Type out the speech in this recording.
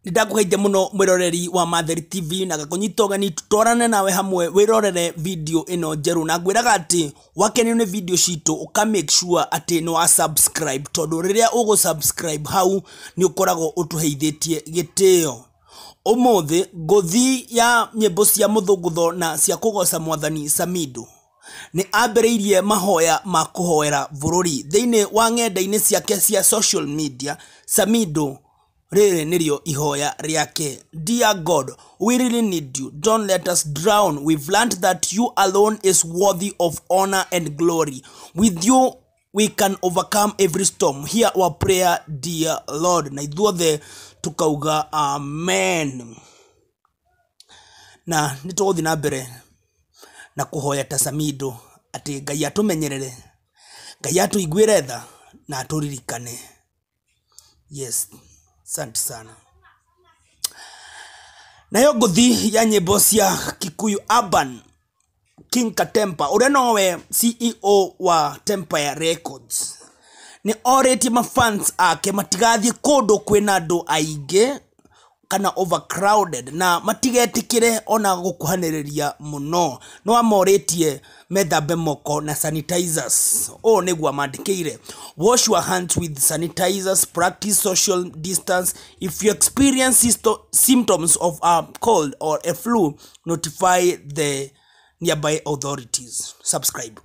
Nĩ ndakũgeithia mũno mwĩroreri wa Matheri TV na ngakũnyita ũgeni tũtwarane nawe hamwe wĩrorere video ĩno njerũ, na ngwĩraga atĩ wakenio nĩ video citũ ũka make sure atĩ nĩ wa subscribe, tondũ rĩrĩa ũgũ subscribe hau nĩ ũkoragwo ũtũheithĩtie gĩtĩo. Ũmũthĩ ngũthi ya nyĩmbo cia mũthũngũtho na cia kũgoca mwathani Samido nĩ ambĩrĩirie mahoya ma kũhoera bũrũri thĩinĩ wa ng'enda-inĩ ciake cia social media. Samido rĩrĩ nĩrĩo ihoya rĩake: "Dear God, we really need you. Don't let us drown. We've learned that you alone is worthy of honor and glory. With you we can overcome every storm. Hear our prayer, dear Lord." Na ithuothe tukauga amen, na nĩ tũgũthiĩ na mbere na kũhoya ta Samido atĩ Ngai atũmenyerere, Ngai atũiguĩre tha na atũririkane. Yes, asante sana. Nayo ngũthi ya nyĩmbo cia Kikuyu Urban, King Katempa, ũrĩa nowe CEO wa Tempire Records, nĩ orĩtie mafans ake matigathiĩ kũndũ kwĩna andũ aingĩ kana overcrowded, na matigetĩkĩre ona gũkuhanĩrĩria mũno. No amorĩtie methambe moko na sanitizers. Ũũ nĩguo amandĩkĩire: "Wash your hands with sanitizers, practice social distance. If you experience symptoms of a cold or a flu, notify the nearby authorities. Subscribe."